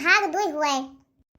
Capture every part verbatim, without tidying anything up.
भाग दुई हुए।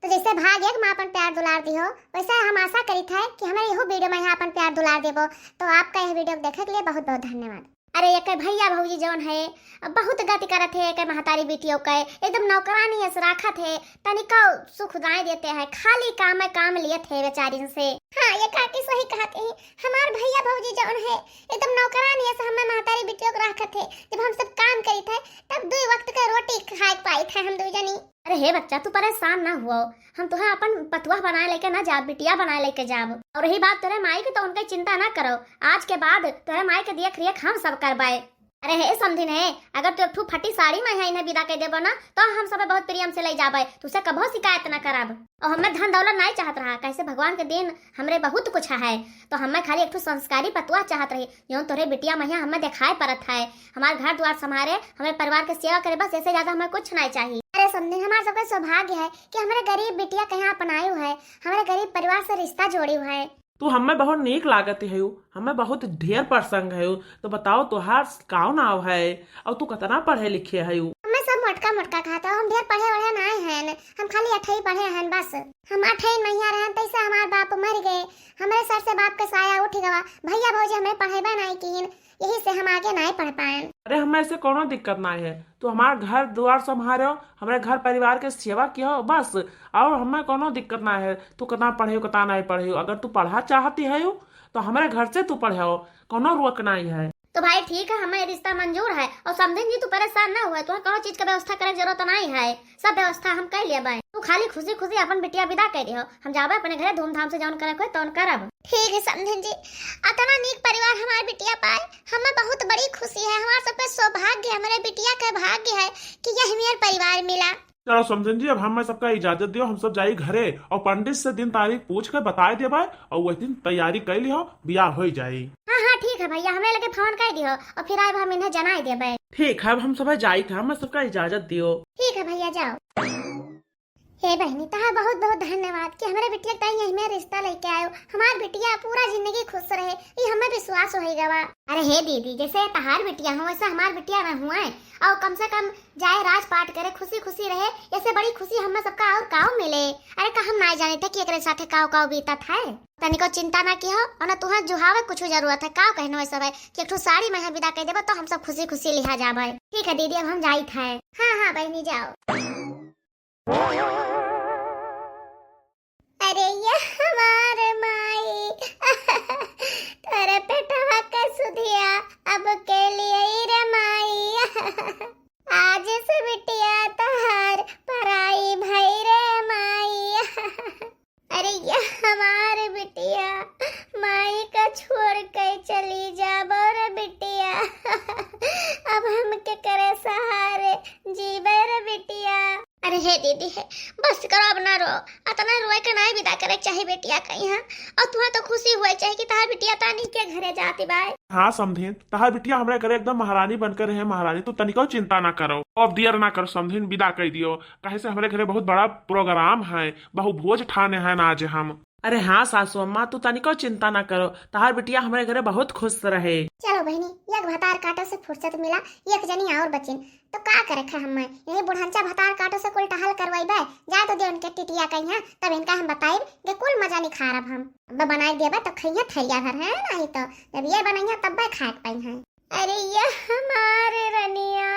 तो जैसे भाग एक मा अपन प्यार दुलार दिहो, वैसे हम आशा करित है कि हमरे इहो video मा यहाँ अपन प्यार दुलार देबो। तो आपका यह video देखे के लिए बहुत बहुत धन्यवाद। अरे एके भैया भौजी जौन है, अब बहुत गति करत है, एके महतारी बिटियो के एकदम नौकरानी अस राखत है, तनिको सुख नाय देते है, खाली काम है, काम लियत है बेचारिन से। हाँ, ये काकी सही कहत है, हमार भैया भौजी जौन है एकदम नौकरानी अस हमें महतारी बिटियो के राखत है। जब हम सब काम करित है तब दुई वक्त के रोटी खाए के पाइत है हम दुई जनी। अरे हे बच्चा, तू परेशान ना हुआ, हम तुहे अपन पतुआ बनाए लेके ना जाब, बिटिया बनाए लेके जाब। और रही बात तोरे माई के, तो उनके चिंता ना करो, आज के बाद तोरे माई के देख रेख हम सब करबे। अरे हे समधिन हे, अगर तू एक ठू फटी साड़ी मा इन्हें विदा कर देबो ना, तो हम सब बहुत प्रेम से ले जाबे, तुसे कभो शिकायत ना करब। और हमें धन दौलत नहीं चाहत रहा, कैसे भगवान के दिन हमरे बहुत कुछ है, तो हमें खाली एक ठू संस्कारी पतुआ चाहत रही, जौन तोरे बिटिया महिया हमें देखाए परत है। हमार घर द्वार संभारे, हमरे परिवार के सेवा करे, बस ऐसे ज्यादा हमें कुछ नहीं चाहिए। अरे समधिन, हमार सबके सौभाग्य है कि हमरे गरीब बिटिया कहाँ अपनायु है, हमरे गरीब परिवार से रिश्ता जोड़ियु है। तू हमें बहुत नीक लागत है, हमें बहुत ढेर पसंद है। तो बताओ, तोहार का नाव है और तू कितना पढ़े लिखे है? हमें सब मोटका मोटका कहत हो, हम ढेर पढ़े वढ़े नाय हैं, हम खाली अठई पढ़े हैं बस। हम अठई महिया रहन, तैसे हमार बाप मर गए, हमरे सर से बाप के साया उठ गवा, भैया भौजी हमें पढ़ेबे नाय कीन, यही से हम आगे नाय पढ़ पाएन। अरे, हमें ऐसे कोनो दिक्कत नाय है, तू हमार घर दुआर संभारो, हमरे घर परिवार के सेवा कियो बस, और हमें कोनो दिक्कत नाय है। तू कितना पढ़े हो, कितना नाय पढ़े हो, अगर तू पढ़ा चाहती है तो हमरे घर से तू पढ़ो, कोनो रोक नाय है। तो भाई ठीक है, हमें रिश्ता मंजूर है। और समधिन जी, तू परेशान ना हुआ, तुहे कोनो चीज के व्यवस्था करे के जरूरत नाय है, सब व्यवस्था हम कर लेबे। तू खाली खुशी खुशी अपन बिटिया विदा कर दियो, हम जाबे अपने घरे, धूमधाम से जौन करे कोई तौन करब। ठीक है समधिन जी, अतना नीक परिवार हमार बिटिया पाए, हमें बहुत बड़ी खुशी है, हमार सबके सौभाग्य, हमरे बिटिया के भाग्य है कि यह मेर परिवार मिला। चलो समधिन जी, अब हमें सबका इजाजत दियो, हम सब जाई घरे और पंडित से दिन तारीख पूछ के बताए देबे और वही दिन तैयारी कर लियो, बियाह हो जाई। हाँ, हाँ, ठीक है भैया, हमरे लगे फोन कर दियो और फिर आए हम इन्हें जनाए देबे। ठीक है, अब हम सब जाई थे, हमें सबका इजाजत दियो। ठीक है भैया, जाओ। हे बहनी, तहार बहुत बहुत धन्यवाद कि हमरे बिटिया के ताई यही मेर रिश्ता लेके आयो। हमार बिटिया पूरा जिंदगी खुश रहे, ये हमें विश्वास हो गवा। अरे हे दीदी, जैसे तहार बिटिया हो वैसे हमार बिटिया ना हुआ है, और कम से कम जाए राजपाट करे, खुशी खुशी रहे, ऐसे बड़ी खुशी हमें सबका और काव मिले। अरे का हम नाय जाने थे कि एकरे साथे काव काव बीतत है। तनिको चिंता ना किहो, और ना तुहां जुहावे कुछ जरूरत है। काव कहनो है सब है कि एक ठो साड़ी में विदा कर देबो तो हम सब खुशी खुशी लिहा जाबे। ठीक है दीदी, अब हम जाइत है। हाँ, हाँ बहनी, जाओ। अरे ये हमार माई, तोरे पेटवा के सुधिया अब के लिए रे माई। आज से बिटिया तहार पराई भई रे माई। अरे ये हमार बिटिया, माई का छोड़ के चली जाबो रे बिटिया। अब हम के करे सहारे जीबे रे बिटिया। अरे हे दीदी हे, बस करो, अब ना रो, अतना रोए के नाय विदा करे के चाही बेटिया कहीं। हाँ, और तुहा तो खुशी हुए चाही कि तहार बिटिया तानी के घरे जाती बाय। हाँ समधिन, तहार बिटिया हमरे घरे एकदम महारानी बनकर रहे। महारानी, तू तनिको चिंता ना करो, अब देर ना करो समधिन, विदा कर दियो, काहे से हमरे घरे बहुत बड़ा प्रोग्राम है, बहु भोज ठाने हैं आज हम। अरे हाँ सासू अम्मा, तू तनिको चिंता ना करो, तहार बिटिया हमरे घरे बहुत खुश रहे। चलो बहनी, एक भतार काटो से फुर्सत मिला, एक जनी और बचिन, तो का करे खे हमें? यही बुढ़ंचा भतार काटो से कुल टहल करवाइबे, जाए तो दे उनके टिटिया कहिया, तब इनका हम बताइब के कुल मजा निखारब हम। अब बनाई देबे तो खइया थरिया भर है, नहीं तो जब ये बनइया तब खाए के पाई है। अरे ये हमारे रनिया।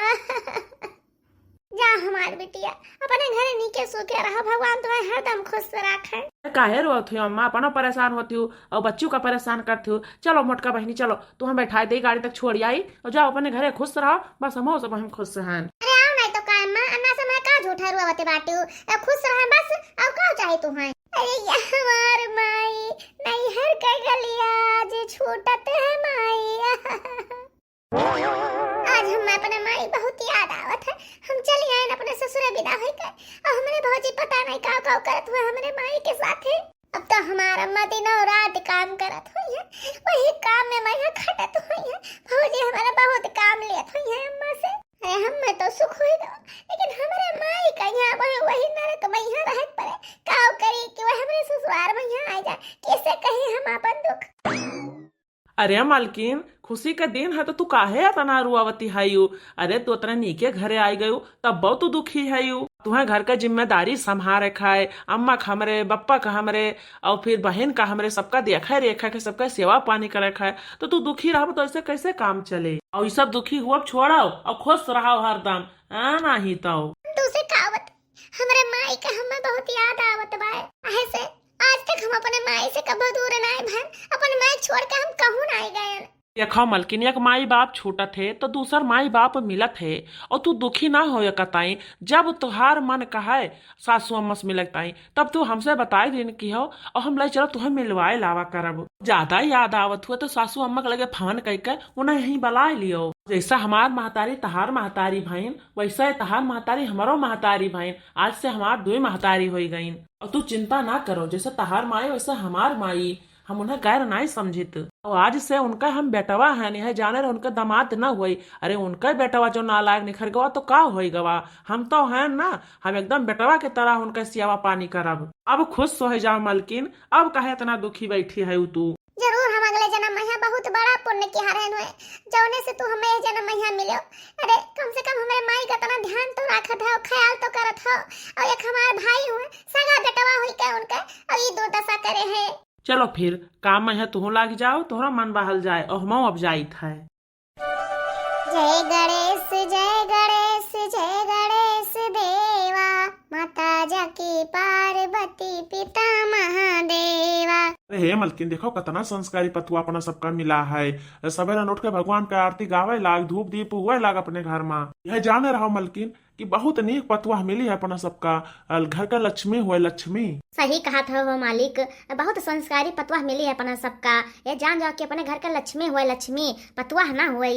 जा हमार बिटिया, अपने घरे नीके सूखे रहा, भगवान तुम्हें हरदम खुश रखे। काहे रोत हो अम्मा, अपनो परेशान होती हो और बच्चों का परेशान करती हो। चलो मोटका बहनी, चलो तुम्हें बैठाए दे, गाड़ी तक छोड़ आई और जाओ अपने घरे खुश रहो, बस हम सब हम खुश हैं। अरे आओ नहीं तो का अम्मा, अन्ना से मैं का झूठा रुआवते बाटी हूँ, ए, खुश रहे बस, और का चाहे तुम्हें? अरे ये हमार माई, नैहर के गलिया आज छूटत है माई। आज हम अपने माई बहुत याद आवत है। हम चली आयन अपने ससुरे विदा होई के, और हमरे भौजी पता नहीं का का करत हुए हमरे माई के साथे। अब तो हमार अम्मा दिनों रात काम करत हुई है, वही काम में मैं खटत हुई है। भौजी हमारा बहुत काम लेत हुई है अम्मा से। अरे हम में तो सुख होई गवा, लेकिन हमरे माई का यहाँ वही, वही नरक में यहाँ रहत पड़े। का करी कि वह हमरे ससुराल में यहाँ आ जाए, कैसे कही हम अपन दुख। अरे मालकिन, खुशी का दिन है तो तू काहे अतना रुआवती हयू? अरे तू अतने नीके घरे आई गयू, तब बहुत तू दुखी हयू। तुहें घर के जिम्मेदारी सम्हारे खाए, अम्मा का हमरे, बप्पा का हमरे, और फिर बहिन का हमरे, सबका देखे रेखे के, सबका सेवा पानी करे खाए, तो तू दुखी रहबो तो ऐसे कैसे काम चले? और ये सब दुखी हुआ छोड़ो और खुश रहो हरदम, हाँ, नहीं तो। तुसे का बत-, हमरे माई का हमें बहुत याद आवत बा। ऐसे आज तक हम अपने माई से कबो दूर नाय भन, अपने माई छोड़ के हम कहूँ नाय गयन। देखो मलकिन, एक माई बाप छूटत है तो दूसर माई बाप मिलत है, और तू दुखी ना हो कताई। जब तुहार मन कहे सासू अम्मा से मिले ताई, तब तू हमसे बताई दिन की हो, और हम ले चलो तुहें मिलवाए लावा करब। ज्यादा याद आवत हुए तो सासू अम्मा के लगे फोन करके उन्हें यहीं बुला लियो। जैसा हमार महतारी तहार महतारी भइन, वैसा ही तहार महतारी हमारो महतारी भइन। आज से हमार दुई महतारी होई गईन। और तू चिंता ना करो, जैसे तहार माई वैसे हमार माई, हम उन्हें गैर नाई समझित। और आज से उनका हम बेटवा हैं, यह जाने रहे उनका दामाद ना हुई। अरे उनका बेटवा जो नालायक निखर गवा तो का होई गवा? हम तो हैं ना, हम एकदम बेटवा के तरह उनका सेवा पानी करब। अब खुश हो जाओ मलकिन, अब काहे इतना दुखी बैठी है तू? जरूर हम अगले जन्म में यहाँ बहुत बड़ा पुण्य किहा रहन हुए, जौने से तू हमें यह जन्म में यहाँ मिलो। अरे कम से कम हमारे माई का इतना ध्यान तो रखत हो, ख्याल तो करत हो, और एक हमारे भाई हुए, सगा बेटवा हुई के उनका, और ये दुर्दशा करे है। चलो फिर काम में है, तुहो लाग जाओ, तोहरा मन बहल जाए, और हमो अब जाइत है। जय गणेश, जय गणेश, जय गणेश देवा, माता जाकी पार्वती पिता महादेवा। अरे हे मलकिन, देखो कितना संस्कारी पतुआ अपना सबका मिला है। सवेरे उठ के भगवान के आरती गावे लाग, धूप दीप हुए लाग अपने घर में। यह जाने रहो मलकिन, कि बहुत नीक पतुआ मिली है अपना सबका, अल-, घर का लक्ष्मी हुए लक्ष्मी। सही कहत हो, हो मालिक, बहुत संस्कारी पतुआ मिली है अपना सबका। ये जान जाओ कि अपने घर का लक्ष्मी हुए लक्ष्मी, पतुआ ना हुए।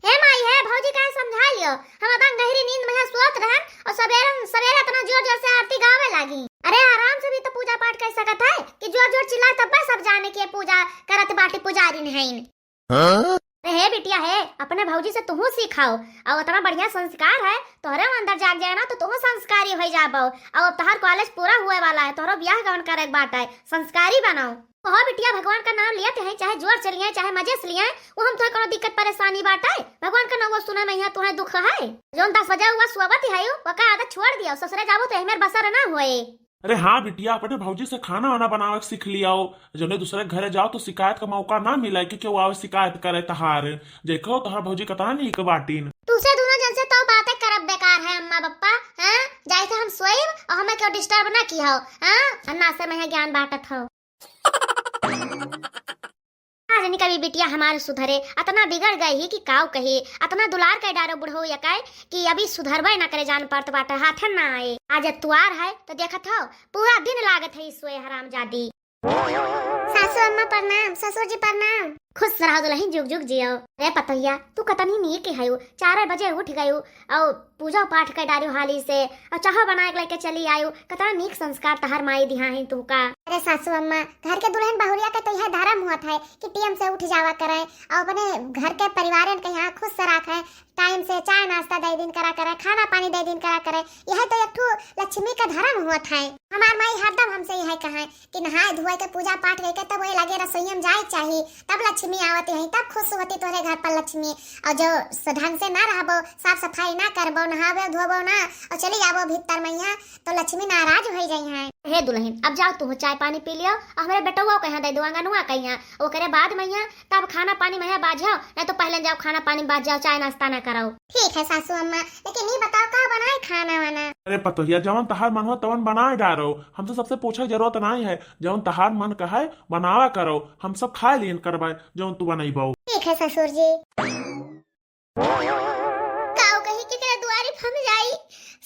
हे माई, हे भौजी, काहे समझा लियो? हम अदन गहरी नींद में सोत रहन और सवेरे, सवेरे इतना जोर जोर से आरती गावे लागी। अरे आराम से भी तो पूजा पाठ कर सकत है कि जोर जोर चिल्लाए तब सब जाने कि ये पूजा करत बाटी पुजारी नहीं। हाँ? अरे हे बिटिया हे, अपने भौजी से तुहू सिखाओ। और उतना बढ़िया संस्कार है, तोहरे अंदर जाग जाए ना तो तुहू संस्कारी हो जाबो। और अब तोहर कॉलेज पूरा हुए वाला है, तोहरो ब्याह गवन करे के बाटे, संस्कारी बनाओ। कहो बिटिया, भगवान का नाम लियत है, चाहे जोर से लिए, चाहे मजे से लिए, वो हम तोहे कोनो दिक्कत परेशानी बाटे? भगवान का नाम वो सुने में यहाँ तुहे दुख है? जौन दस बजे हुआ सोवत है, वो का आदत छोड़ दिया, ससुरे जाबो तो हमें बसर ना हुए। अरे हाँ बिटिया, अपने भौजी से खाना वाना बनावे के सीख लियाओ। जौने दूसरे के घरे जाओ तो शिकायत का मौका ना मिले कि केहू आवे शिकायत करे तहार। देखो तहार भौजी कतना नीक बाटिन। तुसे दोनों जन से तो बातें करब बेकार है अम्मा बप्पा, हैं? जाए से हम सोइब और हमें क्यों डिस्टर्ब ना की हो, हैं? अन्ना से मैं ज्ञान बांटत हो। आज नहीं कभी बिटिया हमारे सुधरे, अतना बिगड़ गई ही कि काऊ कही, अतना दुलार के डारो बुढ़ऊ यकाय कि अभी सुधरबे ना करे जान परत बाटे, हाथे ना आए। आज एतवार है तो देखत हो पूरा दिन लागत है सोए हरामजादी। सासू अम्मा प्रणाम, ससुर जी प्रणाम। खुश रहो दुल्हन, जुग जुग जियो। अरे पतोहिया, तू कतनी नीक है, चार बजे उठ गयू और पूजा पाठ कर डारियो हाली से और चाहो बनाए के लेके चली आयु। कतना नीक संस्कार तहार माई दिहा है तू का। अरे सासू अम्मा, घर के दुल्हन बहुरिया के तो यह धर्म हुआ था कि टीएम से उठ जावा करे और अपने घर के परिवारन के यहाँ खुश से रखे, टाइम से चाय नाश्ता दे दिन करा करे, खाना पानी दे दिन करा करे। यह तो एक ठो लक्ष्मी का धर्म हुआ था। हमार माई हरदम हमसे यह कहे कि नहाए धोए के पूजा पाठ करके तब वही लगे रसोई में जाए चाही, तब लक्ष्मी आवत है, तब खुश होती तोहरे घर पर लक्ष्मी। और जो स-, ढंग से ना रहबो, साफ सफाई ना करबो, नहाबो धोबो ना और चली जाबो भीतर मैया, तो लक्ष्मी नाराज हो जाई है। हे दुल्हन, अब जाओ तू चाय पानी पी लियो और हमारे बेटवा कहाँ दे दो आंगनवा कहाँ, ओकरे बाद मैया तब खाना पानी मैया बाझाओ, नहीं तो पहले जाओ खाना पानी बाझाओ, चाय नाश्ता ना कराओ। ठीक है सासू अम्मा, लेकिन ये बताओ का बनाए खाना वाना? अरे पतोहिया, जवन तहार मन हो तवन बनाए डारो, हमसे सबसे पूछे जरूरत नहीं है, जवन तहार मन कहे बनावा करो, हम सब खा लियन करबे जवन तू बनैबो। ठीक है ससुर जी। काऊ कही केकरे दुआरी फम जाई,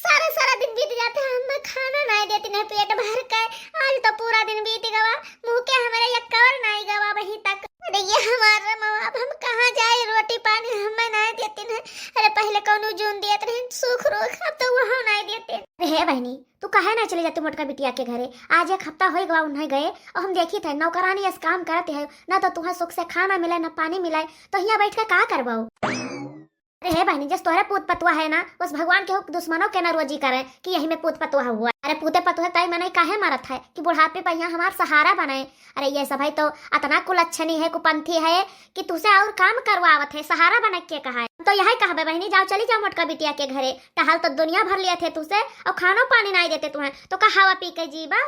सारा सारा दिन बीत जाते हैं, हमें खाना नहीं देती नहीं पेट भर के। आज तो पूरा दिन बीत गवा, मुँह के हमारे एक कवर नहीं गवा वहीं तक। अरे ये हमार रमवा, अब हम कहाँ जाए, रोटी पानी हमें नहीं देती नहीं। अरे पहले कौनो जून देत रही सुख रोख, अब तो वहाँ नहीं देते। अरे हे बहनी, तू काहे ना चली जाती मोटका बिटिया के घरे? आज एक हफ्ता होई गवा उन्हें गए, और हम देखी थे नौकरानी ऐसे काम करत है, ना तो तुहें सुख से खाना मिले, ना पानी मिले, तो हियाँ बैठ के का करबो? अरे ए बहिनी, जस तोहरे पूत पतुआ है ना, उस भगवान के दुश्मनों के ना रोजी करे कि यही में पूत पतुआ हुआ। अरे पूते पतुआ तई मनई काहे मरत है कि बुढ़ापे पे यहाँ हमार सहारा बने। अरे ये सब है तो अतना कुलच्छनी है, कुपंथी है कि तुसे और काम करवावत है, सहारा बने के कहा है। तो यही कहबे बहिनी, जाओ चली जाओ मोटका बिटिया के घरे, टहल तो दुनिया भर लिया थे तुसे और खानो पानी नहीं देते तुम्हें, तो का हवा पी के जीबो?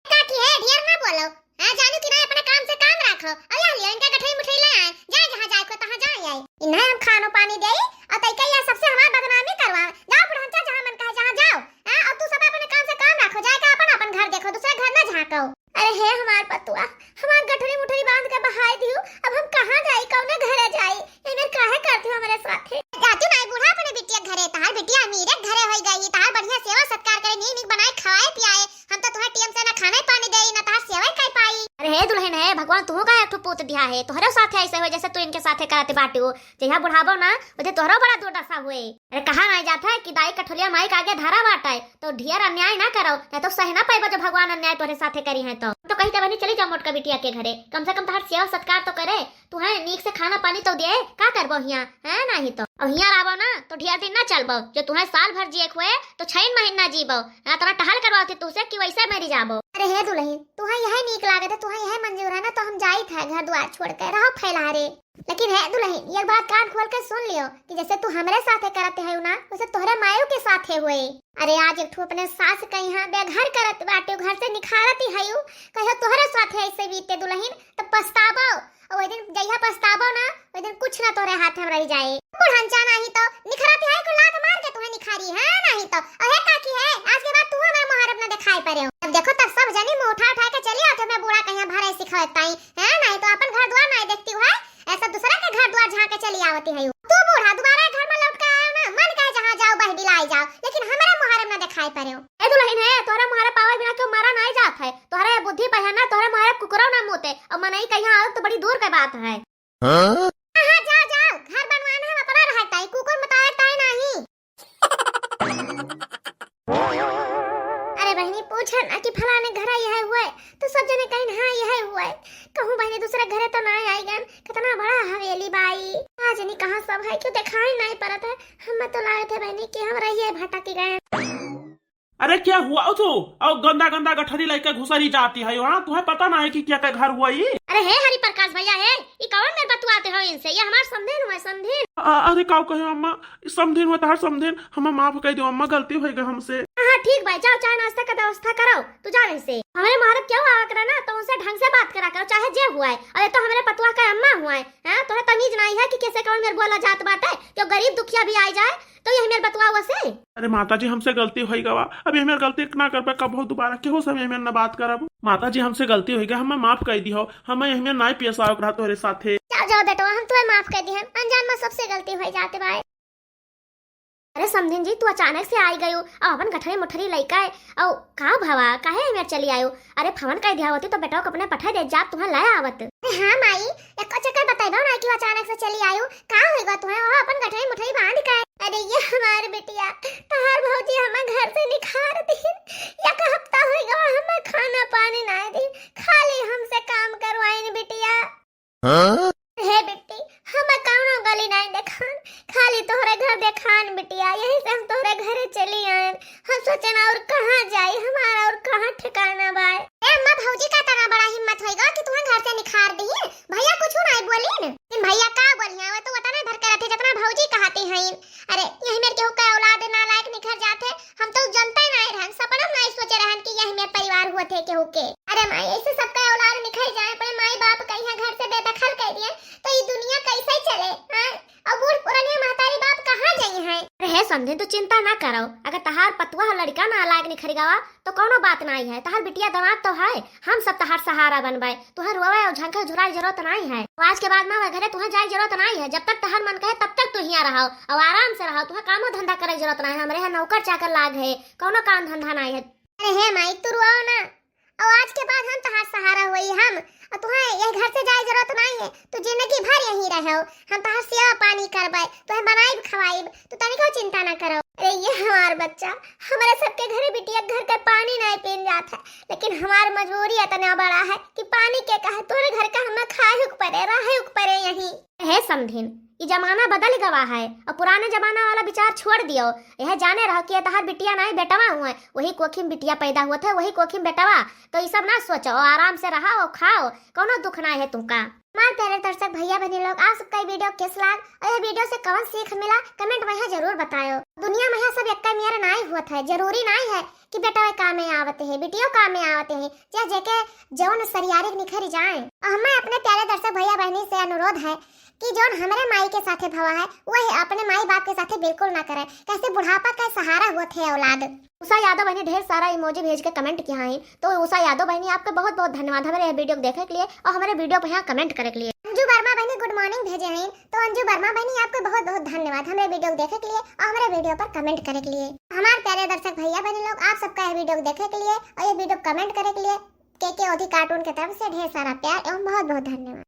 काकी है, ढेर ना बोलो। हाँ, जानू कि ना, अपने काम से काम रखो। और या लियो, इनका गठरी मुठरी ले आए, जाए जहाँ जाए को तहाँ जाए आए। इन्हें हम खानो पानी देई और तई का या सबसे हमार बदनामी करवा। जाओ बुढ़नचा, जहाँ मन कहे जहाँ जाओ। हाँ, और तू सब अपने काम से काम रखो, जाए का अपन अपन घर देखो, दूसरा घर ना झाँको। अरे हे हमार पतुआ, हमार गठरी मुठरी बांध के बहाई दियो, अब हम कहाँ जाई, कौने घरे जाई? एहमेर काहे करती हो हमरे साथे? जाती नहीं बूढ़ा अपने बिटिया घरे, तहार बिटिया अमीरे घरे होई गई, तहार बढ़िया सेवा सत्कार करे, नीक नीक बनाए खवाए पियाए। हम तो तुम्हें टीएम से ना खाना पानी देई, ना तहार सेवा कर पाई। अरे हे दुल्हन है, भगवान तुहू का एक ठो पूत दिया है, तोहरे साथे ऐसे हो जैसे तू इनके साथे करत बाटू। जहिया बुढ़ाबो ना, उधे तोहरो बड़ा दुर्दशा हुए। अरे कहा नहीं जात है कि दाई कठोलिया माई के आगे धरा बाटे, तो ढेर अन्याय ना करो, नहीं तो सह ना पाइबो जो भगवान अन्याय तोहरे साथे करी है तो। तो कही तब नहीं चली जाओ मोटका बिटिया के घरे, कम से कम तहार सेवा सत्कार तो करे। तुहें नीक से खाना पानी तो दे, का करबो हियाँ, हैं? नहीं तो। और हियाँ रहबो ना, तो ढेर दिन ना चलबो। जो तुहें साल भर जिए के हुए, तो छह महीना जीबो। ना तो ना टहल करवाती तुसे कि वैसे मरी जाबो। अरे हे दुल्हन, तुहें यह नीक लागत है, तुहें यह मंजूर है ना, तो हम जाई था घर द्वार छोड़ के, रहो फैला रे। लेकिन हे दुल्हन, ये बात कान खोल के सुन लियो कि जैसे तू हमरे साथे करत है ना, वैसे तोहरे मायू के साथे हुए। अरे आज एक ठो अपने सास के यहाँ बेघर करत बाटे, घर से निखारत ही है, कहो तोहरे साथे ऐसे बीते दुल्हन, तो पछताबो। और वही दिन जहिया पछताबो ना, वही दिन कुछ ना तोरे हाथ में रह जाए। बुढ़नचा नहीं तो निखरत है को लात मार के तुम्हें निखारी है, नहीं तो। अरे काकी है, आज के बाद तू हमें मुहारब ना दिखाई पड़े हो। अब देखो तब सब जनी मुंह उठा उठा के चली आओ, तुम्हें बूढ़ा कहीं भरे सिखाए ताई है, नहीं तो अपन घर द्वार नहीं देखती है, ऐसा दूसरा के घर द्वार झांके चली आवती है। तू बूढ़ा दोबारा घर में लौट के आयो ना, मन कहे जहाँ जाओ बह बिलाई जाओ, लेकिन हमारे मुहारब ना दिखाई पड़े हो। ए दुल्हन है, तोहरे मुहारब पावे बिना क्यों मारा नहीं जात है? तोहरे बुद्धि पर है ना, तोहरे मुहारब कुकुरो ना मुते, और मनई कहीं आओ तो बड़ी दूर के बात है। हाँ? हाँ, हाँ, जाओ, जाओ, घर बनवाना है, अपना रहता है, कुकुर मुताबिक ताई नहीं। अरे बहिनी, पूछा ना कि फलाने घर यह हुआ है, तो सब जने कहीं हाँ यह हुआ है। कहूँ बहिनी दूसरे घरे तो ना आई गन, कितना बड़ा हवेली बाई। आज नहीं कहाँ सब है, क्यों दिखाई नहीं पड़त है। हम तो लागे थे बहिनी कि हम रहिए भटक गए। अरे क्या हुआ हो तू? और गंदा गंदा गठरी लेके घुसरी जाती है वहाँ, तुम्हें पता ना है कि क्या का घर हुआ ये? अरे हे हरि प्रकाश भैया हे, ई कौन मेर बतुआते हो इनसे? ये हमार समधिन हुआ, समधिन। अ-, अरे काऊ कहे अम्मा, समधिन हुआ तहार समधिन, हमें माफ कर दो अम्मा, गलती हो गई हमसे। हाँ, हाँ, ठीक भाई, जाओ चाय नाश्ता का व्यवस्था करो, तू जा रही से। हमारे मुहारब क्यों आवा करा ना, तो उनसे ढंग से बात करा करो, चाहे जे हुआ है। अरे तो हमारे पतुआ का अम्मा हुआ है, हाँ, तोहे तमीज नहीं है कि कैसे कौन मेर बोला जात बाटे, क्यों गरीब दुखिया भी आ जाए, तो यही मेर बतुआ हुआ से। अरे माता जी, हमसे गलती होई गवा, अब यही मेर गलती ना करबे कबहू दोबारा, केहू से हम यही मेर ना बात करब। माता जी, हमसे गलती होई गवा, हमें माफ कर दिहो, हमें यही मेर ना पेश आवे के रहा तोहरे साथे। जाओ, जाओ बेटवा, हम तुम्हें माफ कर दी हम, अनजान में सबसे गलती हो जाते भाई। अरे समधिन जी, तू अचानक से आई गयो, अब अपन गठरी मुठरी लइका है, और का भवा, काहे यही मेर चली आयो? अरे फोन कर दिया होती तो बेटवा को अपने पठा दे, जात तुम्हें ले आवत। अरे हाँ माई, एको चक्कर बतैबो ना कि अचानक से चली आयो, का होई गवा तुम्हें? वह अपन गठरी मुठरी बांध के। अरे ये हमार बिटिया, तहार भौजी हमें घर से निखार दी, एक हफ्ता होई गवा, हमें खाना पानी ना दी, खाली हमसे काम करवाइन बिटिया। हाँ? हे बिट्टी, हम कौनो गली नहीं देखान, खाली तोहरे घर देखान बिटिया, यही से हम तोहरे घरे चली आयन। हम सोचन और कहाँ जाई, हमारा और कहाँ ठिकाना बाय। ए अम्मा, भौजी का तना बड़ा हिम्मत होई गवा कि तुम्हें घर से निखार दी? भैया कुछ नहीं बोली न? लेकिन भैया का बोलिया, वो तो उतना भर करत है जितना भौजी कहती हैं। अरे यही मेर केहू का औलाद नालायक निखर जात है, हम तो जनते नहीं रहन, सपना में नहीं सोचे रहन कि यही मेर परिवार हुआ थे केहू के। अरे माई, ऐसे सबका औलाद निखर जाए, अपने माई बाप कहीं घर से बेदखल कर दिए, तो ये दुनिया कैसे चले, हाँ? और बूढ़ पुरानिया महतारी बाप कहाँ जाई हैं? अरे हे समधिन, तू चिंता ना करो, अगर तहार पतुआ लड़का नालायक निखर गवा, तो कौनो बात नहीं है, तहार बिटिया दामाद तो है, हम सब तहार सहारा बनबे। तुहें रोवे और झंखे झुराए जरूरत नहीं है। आज के बाद में वह घरे तुहें जाए जरूरत नहीं है। जब तक तहार मन कहे तब तक तू हियाँ रहो और आराम से रहो। तुहें कामो धंधा करे जरूरत नहीं है। हमरे यहाँ नौकर चाकर लाग है, कौनो काम धंधा नहीं है। अरे हे माई, तू रोओ ना। और आज के बाद हम तहार सहारा हुई हम। और तुहें यह घर से जाए जरूरत नहीं है। तू जिंदगी भर यहीं रहो। हम तहार सेवा पानी करबे, तुहें बनाइब खवाइब। तू तनिको चिंता ना करो। अरे ये हमार बच्चा, हमारे सबके घरे बिटिया घर के पानी नहीं पीन जात है, लेकिन हमार मजबूरी इतना बड़ा है कि पानी के कहे तोरे घर का हमें खाए हुक परे, रहे हुक परे यहीं। हे समधिन, ई जमाना बदल गवा है और पुराने जमाना वाला विचार छोड़ दियो। यह जाने रहो कि ये तहार बिटिया नाहीं बेटवा हुए, वही कोखी में बिटिया पैदा हुआ था, वही कोखी में बेटवा। तो ई सब ना सोचो, आराम से रहो, खाओ, कौनो दुख ना है तुमका। हमार प्यारे दर्शक भैया बहनी लोग, आप सबका ये वीडियो किस लाग और ये वीडियो से कौन सीख मिला, कमेंट में यहाँ जरूर बतायो। दुनिया में यहाँ सब एक मेर नाहीं होत है, जरूरी नाहीं है कि बेटवा कामे आवते हैं, बिटियो कामे आवते हैं, चाहे जेके जौन सरियारिक निखर जाए। और हमें अपने प्यारे दर्शक भैया बहनी से अनुरोध है कि जौन हमरे माई के साथे भवा है, वही अपने माई बाप के साथे बिल्कुल ना करे, कैसे बुढ़ापा का सहारा होत है औलाद। उषा यादव बहनी ढेर सारा इमोजी भेज के कमेंट किया है, तो उषा यादव बहनी आपके बहुत बहुत धन्यवाद हमारे ये वीडियो को देखे के लिए और हमारे वीडियो पर यहाँ कमेंट करे के लिए। अंजू वर्मा बहनी गुड मॉर्निंग भेजे हैं, तो अंजू वर्मा बहनी आपके बहुत बहुत धन्यवाद हमारे वीडियो को देखे के लिए और हमारे वीडियो पर कमेंट करे के लिए। हमारे प्यारे दर्शक भैया बहनी लोग, आप सबका ये वीडियो को देखे के लिए और ये वीडियो कमेंट करे के लिए के के ओधी कार्टून के तरफ से ढेर सारा प्यार एवं बहुत बहुत धन्यवाद।